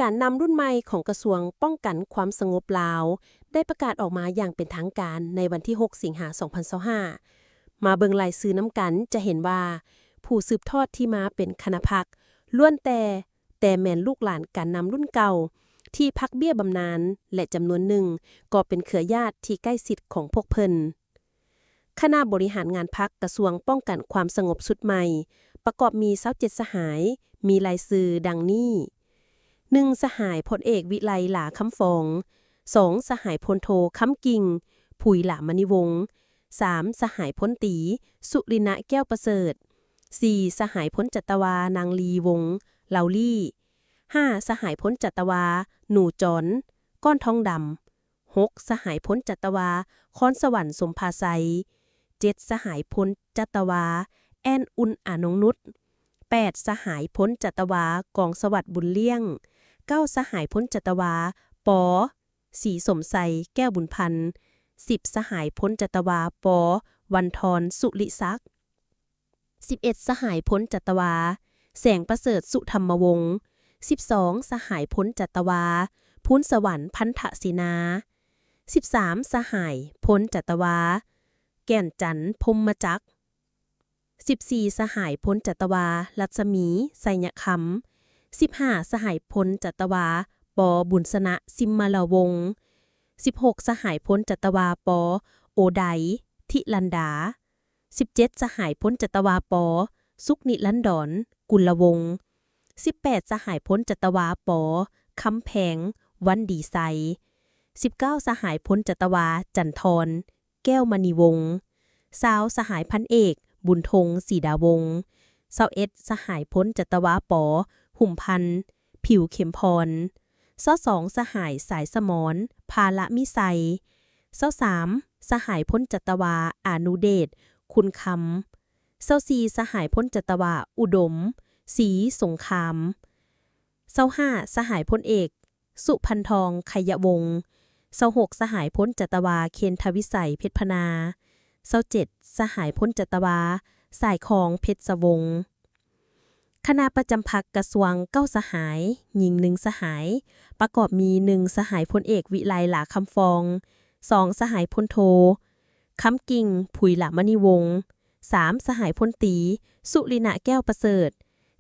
ການນຳລຸ້ນໃໝ່ຂອງກະຊວງປ້ອງກັນຄວາມສະຫງົບລາວ ໄດ້ປະກາດອອກມາຢ່າງເປັນທາງການໃນວັນທີຫົກ ສິງຫາ ສອງພັນຊາວຫ້າ. ມາເບິ່ງລາຍຊື່ນຳກັນ ຈະເຫັນວ່າ ຜູ້ສືບທອດທີ່ມາເປັນຄະນະພັກ ລ້ວນແຕ່ ແຕ່ແມ່ນລູກຫຼານການນຳລຸ້ນເກົ່າ ທີ່ພັກເບ້ຍບຳນານ ແລະ ຈຳນວນໜຶ່ງກໍເປັນເຄືອຍາດທີ່ໃກ້ຊິດຂອງພວກເພິ່ນ. ຄະນະບໍລິຫານງານພັກກະຊວງປ້ອງກັນຄວາມສະຫງົບຊຸດໃໝ່ ປະກອບມີຊາວເຈັດສະຫາຍ, ມີລາຍຊື່ດັ່ງນີ້: ໜຶ່ງ ສະຫາຍພົນເອກ ວິໄລ ຫຼາຄຳຟອງ, ສອງ ສະຫາຍພົນໂທ ຄຳກິ່ງ ຜຸຍຫຼາມະນີວົງ, ສາມ ສະຫາຍພົນຕີ ສຸລິນະ ແກ້ວປະເສີດ, ສີ່ ສະຫາຍພົນຈັດຕະວາ ນາງ ລີ ວົງ ເລົາລີ, ຫ້າ ສະຫາຍພົນຈັດຕະວາ ໜູຈອນ ກ້ອນທອງດຳ, ຫົກ ສະຫາຍພົນຈັດຕະວາ ຄອນສະຫວັນ ສົມພາໄຊ, ເຈັດ ສະຫາຍພົນຈັດຕະວາ ແອນ ອຸ່ນ ອານົງນຸດ, ແປດ ສະຫາຍພົນຈັດຕະວາ ກອງສະຫວັດ ບຸນລ້ຽງ, ເກົ້າ ສະຫາຍພົນຈັດຕະວາ ປ ສີສົມໄຊ ແກ້ວບຸນພັນ, ສິບ ສະຫາຍພົນຈັດຕະວາ ປ ວັນທອນ ສຸລິສັກ, ສິບເອັດ ສະຫາຍພົນຈັດຕະວາ ແສງປະເສີດ ສຸທຳມະວົງ, ສິບສອງ ສະຫາຍພົນຈັດຕະວາ ພູນສະຫວັນ ພັນທະເສນາ, ສິບສາມ ສະຫາຍພົນຈັດຕະວາ ແກ່ນຈັນ ພົມມະຈັກ, ສິບສີ່ ສະຫາຍພົນຈັດຕະວາ ລັດສະໝີ ໄຊຍະຄຳ, ສິບຫ້າ ສະຫາຍພົນຈັດຕະວາ ປ ບຸນຊະນະ ຊິມມະລະວົງ, ສິບຫົກ ສະຫາຍພົນຈັດຕະວາ ປ ໂອໄດ ທິລັນດາ, ສິບເຈັດ ສະຫາຍພົນຈັດຕະວາ ປ ສຸກນິລັນດອນ ກຸນລະວົງ, ສິບແປດ ສະຫາຍພົນຈັດຕະວາ ປ ຄຳແພງ ວັນດີໄຊ, ສິບເກົ້າ ສະຫາຍພົນຈັດຕະວາ ຈັນທອນ ແກ້ວມະນີວົງ, ຊາວ ສະຫາຍພັນເອກ ບຸນທົງ ສີດາວົງ, ຊາວເອັດ ສະຫາຍພົນຈັດຕະວາ ປ ຫຸມພັນ ຜິວເຂັມພອນ, ຊາວສອງ ສະຫາຍ ສາຍສະໝອນ ພາລະມິໄຊ, ຊາວສາມ ສະຫາຍພົນຈັດຕະວາ ອານຸເດດ ຄຸນຄຳ, ຊາວສີ່ ສະຫາຍພົນຈັດຕະວາ ອຸດົມ ສີສົງຄາມ, ຊາວຫ້າ ສະຫາຍພົນເອກ ສຸພັນທອງ ໄຄຍະວົງ, ຊາວຫົກ ສະຫາຍພົນຈັດຕະວາ ເຄນທະວິໄສ ເພັດພະນາ, ຊາວເຈັດ ສະຫາຍພົນຈັດຕະວາ ສາຍຄອງ ເພັດສະວົງ. ຄະນະປະຈຳພັກກະຊວງ ເກົ້າ ສະຫາຍ, ຍິງ ໜຶ່ງ ສະຫາຍ, ປະກອບມີ ໜຶ່ງ ສະຫາຍພົນເອກ ວິໄລ ຫຼາຄຳຟອງ, ສອງ ສະຫາຍພົນໂທ ຄຳກິ່ງ ຜຸຍຫຼາມະນີວົງ, ສາມ ສະຫາຍພົນຕີ ສຸລິນະ ແກ້ວປະເສີດ,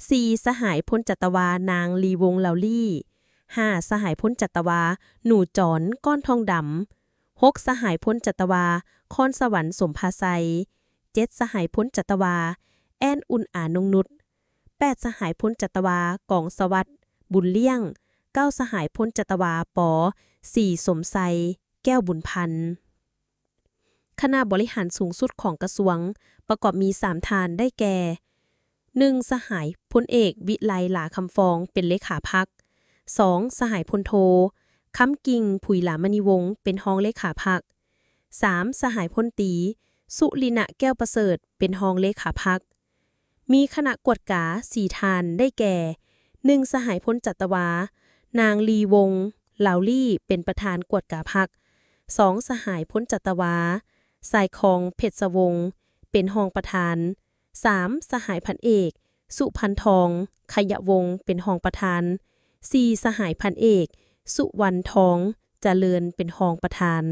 ສີ່ ສະຫາຍພົນຈັດຕະວາ ນາງ ລີ ວົງເລົາລີ, ຫ້າ ສະຫາຍພົນຈັດຕະວາ ໜູຈອນ ກ້ອນທອງດຳ, ຫົກ ສະຫາຍພົນຈັດຕະວາ ຄອນສະຫວັນ ສົມພາໄຊ, ເຈັດ ສະຫາຍພົນຈັດຕະວາ ແອນ ອຸ່ນອານົງນຸດ, ແປດ ສະຫາຍພົນຈັດຕະວາ ກອງສະຫວັດ ບຸນລ້ຽງ, ເກົ້າ ສະຫາຍພົນຈັດຕະວາ ປ ສີສົມໄຊ ແກ້ວບຸນພັນ. ຄະນະບໍລິຫານສູງສຸດຂອງກະຊວງ ປະກອບມີສາມທ່ານ ໄດ້ແກ່ ໜຶ່ງ ສະຫາຍພົນເອກ ວິໄລ ຫຼາຄຳຟອງ ເປັນເລຂາພັກ, ສອງ ສະຫາຍພົນໂທ ຄຳກິ່ງ ຜຸຍຫຼາມະນີວົງ ເປັນຮອງເລຂາພັກ, ສາມ ສະຫາຍພົນຕີ ສຸລິນະ ແກ້ວປະເສີດ ເປັນຮອງເລຂາພັກ. ມີຄະນະກວດກາສີ່ທ່ານ ໄດ້ແກ່ ໜຶ່ງ ສະຫາຍພົນຈັດຕະວາ ນາງ ລີ ວົງເລົາລີ ເປັນປະທານກວດກາພັກ, ສອງ ສະຫາຍພົນຈັດຕະວາ ສາຍຄອງ ເພັດສະວົງ ເປັນຮອງປະທານ, ສາມ ສະຫາຍພັນເອກ ສຸພັນທອງ ໄຄຍະວົງ ເປັນຮອງປະທານ, ສີ່ ສະຫາຍພັນເອກ ສຸວັນທອງ ຈະເລີນ ເປັນຮອງປະທານ.